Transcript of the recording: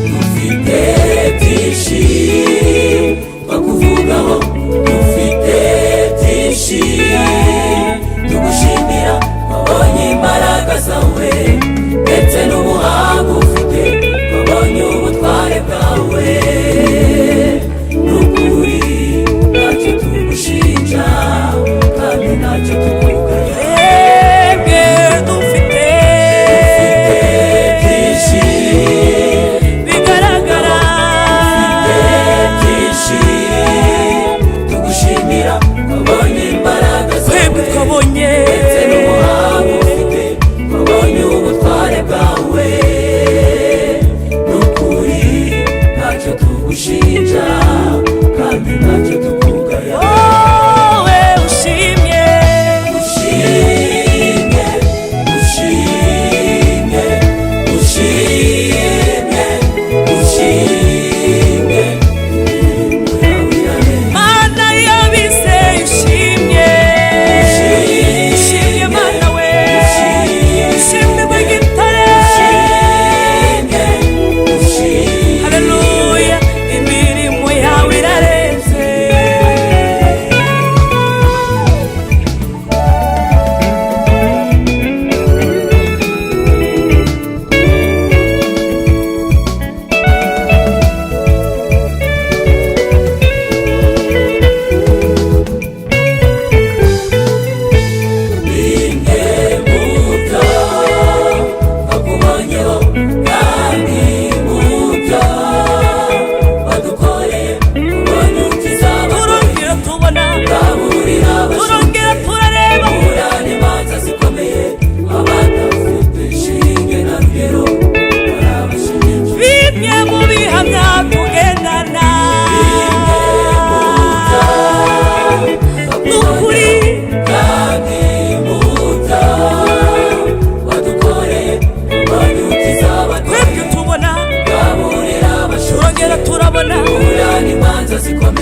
Dufite byinshi twakuvugaho, dufite byinshi tugushimira. Twabonye imbaraga zawe ndetse n'ubuhanga ufite, twabonye ubutware bwawe. N'ukuri ntacyo tugushinja kandi ntacyo tukugaya. Twebwe dufite Dufite byinshi bigaragara. Byinshi tugushimira, twabonye imbaraga Twebwe zawe twabonye ndetse n'ubuhanga ufite, twabonye ubutware bwawe. N'ukuri ntacyo tugushinja kandi ntacyo tukugaya. Wowe ushimye. Ushimye, ushimye, ushimye, ushimye, imirimo yawe irarenze. Mana y'abizeye, ushimye, ushimye Mana we, ushimye rw'igitare. Ushimye, ushimye. Haleluya, imirimo yawe irarenze. Bimwe mu byo twakubonyeho kandi mu byo wadukoreye, tubonye ukiza abarwayi, Turongera tubona, ugaburira abashonje, turongera turareba, uburana imanza zikomeye, abadafite shinge na rugero barabashinja. Bimwe mu bihamya tugendana n'ukuri. Kandi mu byo wadukoreye, tubonye ukiza abarwayi, Twebwe tubona, ugaburira abashonje, turongera turabona, uburana imanza zikomeye.